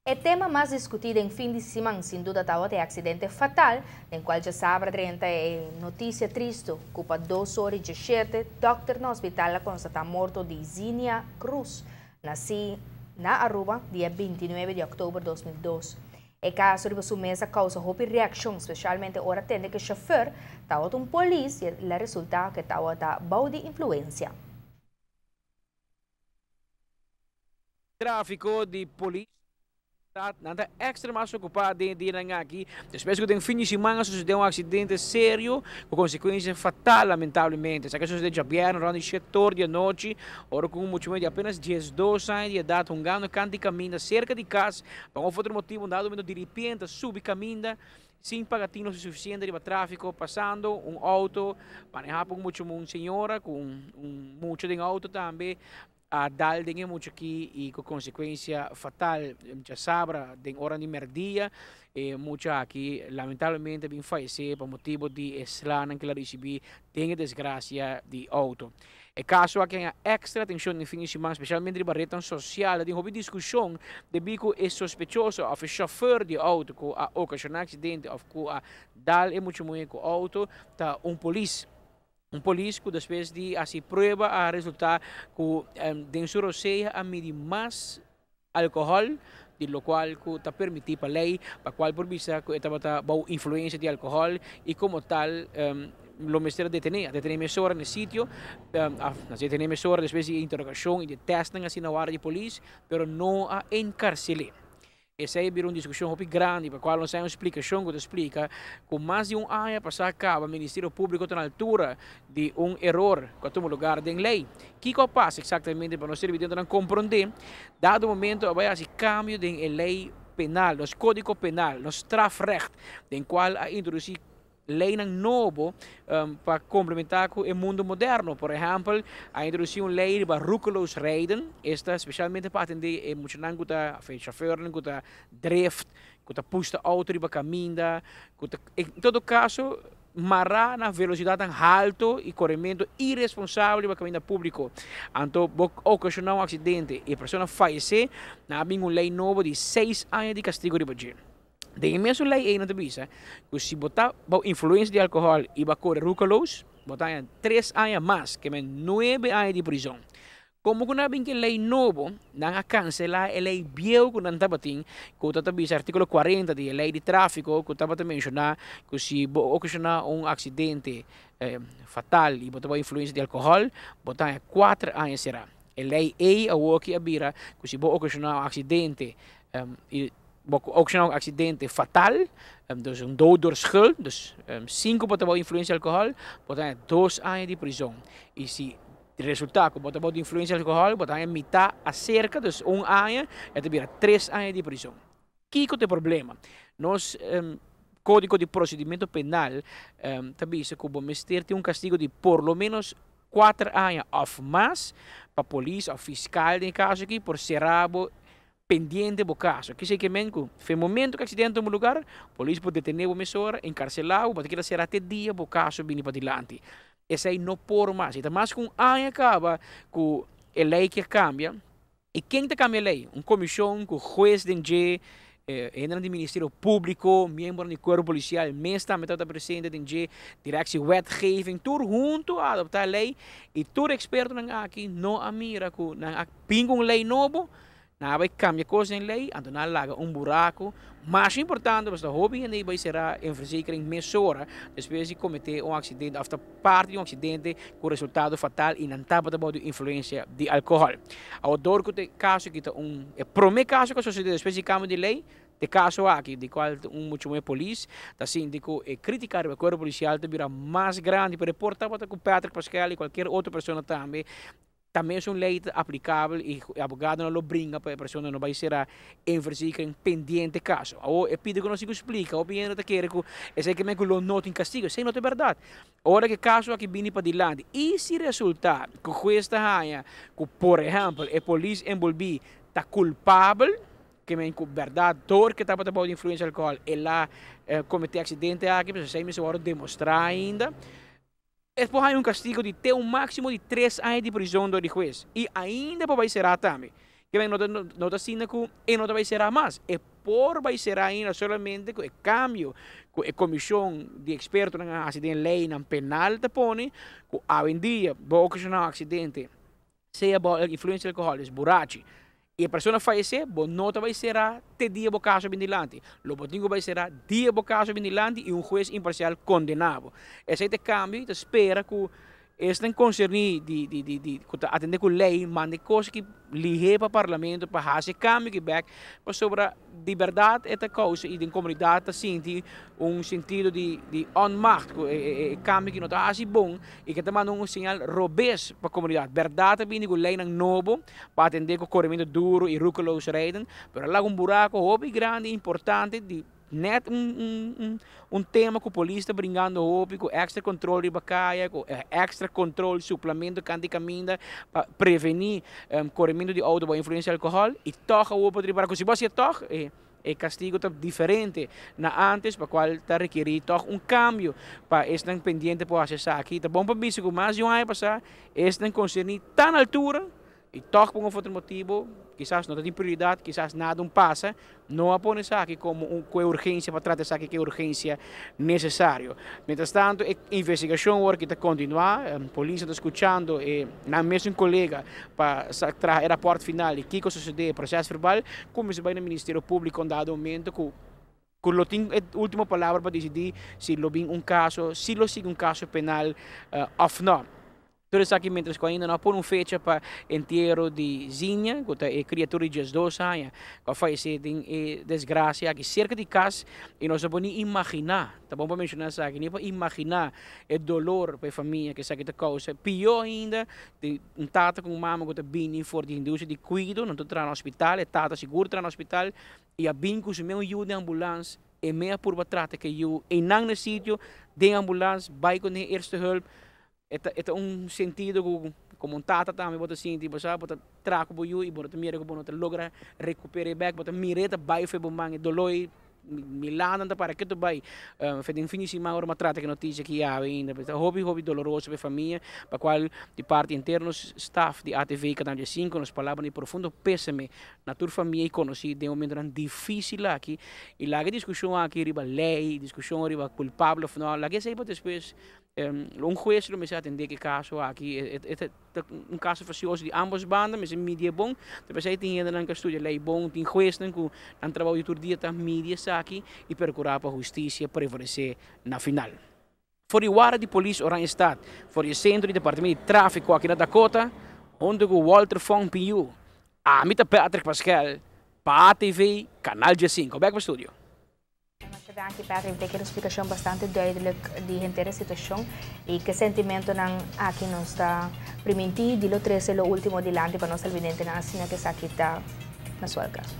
E tema mas discuti den fin di siman sin duda tabata e accidente fatal den cual djasabra drenta e noticia tristo cu pa 2 or y 17 dokter na hospital a constata morto di Zinia Cruz, naci na Aruba dia 29 di october 2002. E caso riba su mes a causa hopi reaccion, specialmente ora tende cu e chauffeur tabata un polis y el a resulta cu tabata bou di influencia. Trafico di polis nan ta extra mas ocupa den e dianan aki despues cu den fin di siman a sucede un accidente serio cu consecuencia fatal lamentablemente. Esaki a sucede djabièrnè rond di shete or di anochi ora cu un muchamen di apenas 12 aña di edad hungando canta di caminda cerca di cas pa un of otro motibo un dado momento diripiente a subi caminda sin paga tino suficiente riba trafico pasando un auto maneha pa un muchamen un señora cu un mucha den auto tambe a dal den e mucha aki y cu consecuencia fatal. Djasabra den ora di merdia e mucha aki lamentablemente a bin fayece pa motibo di e slanan cu el a ricibi den e desgracia di auto. E caso aki a haña extra atencion den fin di siman, specialmente riba rednan social. Ta tin hopi discusion debi cu e sospechoso of e chauffeur di auto cu a ocasiona accidente of cu a dal e mucha muhe cu auto ta un polis. Un polis ku despues di hasi prueba a resultá ku den su rosea a midi mas alkohòl di lokual ku ta permití pa lei, pa kual por bisa ku e tabata bou influensia di alkohòl i komo tal lo mester a detené. A detené mesora na e sitio, a detené mesora despues di e interogashon i di tèstnan hasi na warda di polis, pero no a enkarsel'é. Esei a bira un diskushon hopi grandi pa kual nos hay un splikashon ku ta splika ku mas di un aña pasá kaba Ministerio Públiko ta na altura di un eror ku a tuma lugar den lei. Kiko a pasa eksaktamente pa nos televidentenan komprondé? Dado momento a bai hasi kambio den e lei penal, nos kódigo penal, nos strafrecht, den kual a introdusí Leynan nobo pa complementa cu e mundo moderno. Por ehempel, a introduci un ley riba roekeloos rijden, esta specialmente pa atende e muchanan cu ta, of e chauffeurnan cu ta drift, cu ta pusta auto riba caminda, cu ta, en todo caso, mara na velocidadnan halto y coremento iresponsabel riba caminda publico. Anto bo ocasiona un accidente y e persona fayece, nan a bin un ley nobo di seis aña di castigo riba dje. Den e mesun lei ei nan ta bisa ku si bo ta bou influensia di alkohòl i bo a kore rukaloos, bo ta haña tres aña mas, ke men nuebe aña di prizon. Komo ku nan a bin ku e lei nobo, nan a kanselá e lei bieu ku nan tabatin, ku ta ta bisa artíkulo 40 di e lei di tráfiko ku tabata menshoná ku si bo okashoná un aksidente fatal i bo ta bou influensia di alkohòl, bo ta haña kuater aña será. E lei ei awoki a bira ku si bo okashoná un aksidente i Bo ku okashoná un aksidente fatal, dus un dood door schuld, dus sin ku bo ta bou influensia di alkohòl, bo ta haña dos aña di prizon. I si resultá ku bo ta bou di influensia di alkohòl, bo ta haña mitá aserka, dus un aña, e ta bira tres aña di prizon. Kiko ta e problema? Nos Kódigo di Prosedimentu Penal ta bisa ku bo mester tin un kastigo di por lo ménos kuater aña òf mas pa polis òf fiskal den e kaso aki por sera bo pendiente bo kaso. Kisa ke men ku fe momento ku aksidente tuma lugar, polis por detene bo mesora, enkarselá bo, bo ta keda será te dia bo kaso bini padilanti. Esei no por mas. I ta mas ku un aña kaba ku e lei ke kambia. I ken ta kambia e lei? Un komishon ku hues den dje, hendenan di Ministerio Públiko, miembronan di Kuerpo Polisial mes tambe tabata presente den dje, Directie Wetgeving, tur huntu a adoptá e lei i tur ekspertonan aki no a mira ku nan a bin ku un lei nobo. Nan a bai kambia kos den lei, anto nan a laga un buraku. Masha importante pasobra hopi hende bai sera en verzekering mesora despues di kometé un aksidente òf ta parti di un aksidente ku resultado fatal i nan tabata bou di influensia di alkohòl. Awor dor ku e kaso aki ta un e promé kaso ku a sosodé despues di kambio di lei, e kaso aki di kual un muchu muhé polis ta sinti ku e krítika riba kuerpo polisial ta bira mas grandi, pero e por tabata ku Patrick Pascal i kualkier otro persona tambe. Ta mesun ley ta aplicabel y e abogadonan lo bringa pa e persona no bay sera en verzekering pendiente caso. Awor e pidi cu nos tin cu splica, hopi hende ta kere cu esey ke men cu lo no tin castigo, esey no ta berdad. Ora cu e caso aki bini padilanti y si resulta cu huez ta haya cu por ehempel e polis enbolbi ta culpabel, ke men cu berdad door cu e tabata bao di influencia di alcohol el a comete e accidente aki, pasobra esey mester worde demostra ainda. Es por haña un kastigo di te un máksimo di tres aña di prizon dor di hues i ainda por bai será tambe. Ke men no ta asina ku e no ta bai será mas. E por bai será ainda solamente ku e kambio ku e komishon di ekspertonan a hasi den leinan penal ta pone ku awendia bo okashoná un aksidente sea bo influensia di alkohòl, dus burachi, i e persona fayesé, bo no ta bai será te dia bo kaso bin dilanti. Lo bo tin ku bai será dia bo kaso bin dilanti i un hues imparsial kondená bo. Esei ta e kambio i ta spera ku Esnan konserní di di di di ku ta atendé ku lei manda e kos aki lihé pa parlamento pa hasi e kambio aki bèk pasobra di bèrdat e ta kousa i den komunidat ta sinti un sentido di di onmacht ku e e e kambio aki no ta hasi bon i ke ta manda un señal robes pa komunidat. Bèrdat ta bini ku leinan nobo pa atendé ku korementu duru i roekeloos rijden pero a laga un buraku hopi grandi i importante di Net un tema ku polis ta bringando hopi ku extra control riba kaya, ku extra control suplamento kant di kaminda pa prevení korementu di outo bou influensia di alkohòl i tòg awor por ripará ku si bo hasié tòg e kastigo ta diferente na ántes pa kual ta rekerí tòg un kambio pa esnan pendiente por hasi esaki. Ta bon pa bisa ku mas di un aña pasá esnan konserní ta na altura I tòg pa un of otro motibu, kisas no ta tin prioridat, kisas nada un pasa, no a pone esaki komo un ku e urgensia pa trata esaki ku e urgensia nesesario. Mientras tanto e investigashon awor aki ta kontinuá, polis ta skuchando e nan mesun kolega pa sa traha e rapòrt final di kiko susedé e proses verbal, kuminsá bai na Ministerio Públiko un dado momento ku ku lo tin e último palabra pa disidí si lo bin un kaso, si lo sigui un kaso penal òf nò. Tur esaki mientras ku ainda no a pone un fecha pa entiero di Zinia, ku ta e kriatura di diesdos aña ku a fayesé den e desgrasia aki serka di kas i nos no por ni imaginá, ta bon pa menshoná esaki, ni por imaginá e dolor pa e famia ku esaki ta kousa. Pió ainda di un tata ku un mama ku ta bini for di industria di kuido, nan ta traha na hospital, e tata sigur ta traha na hospital i a bin ku su mes un yu den ambulans, e mes a purba trata ku e yu einan na e sitio den ambulans bai ku ne eerste hulp. E ta e ta un sentido ku komo un tata tambe bo ta sinti, bo sa, bo ta traha ku bo yu i bo no ta mira ku bo no ta logra rekuper'é bèk, bo ta mir'é ta bai for bo man, e doló ei milanan ta para ketu bai. Fe den fin di siman ora mi a trata ku e notisia aki awe ainda, ta hopi hopi doloroso pa e famia, pa kual di parti henter nos staf di ATV Canal diesinco nos palabra di profundo pésame na tur famia i konosí den momentonan difísil aki i laga e diskushon aki riba lei, diskushon riba kulpabel òf no, laga esei pa despues. Un hues lo mester atendé ku e kaso aki. E ta un kaso fasioso di ambos banda, mester midi e bon. Ta p'esei tin hendenan ku a studia lei bon, tin huesnan ku nan trabou di tur dia ta midi esaki i perkurá pa hustisia prevalesé na final. For di Warda di Polis Oranjestad, for di e sentro di departamento di tráfiko aki na Dakota, huntu ku Walter Fong Piyu, ami ta Patrick Paskel pa ATV Kanal diesinko. Bèk pa studio. Masha danki Patrick, mi ta kere un splikashon bastante duidelijk di henter e situashon i ke sentimentonan aki nos ta primintí di lo trese lo ultimo dilanti pa nos televidentenan asina ku esaki ta na su alkanse.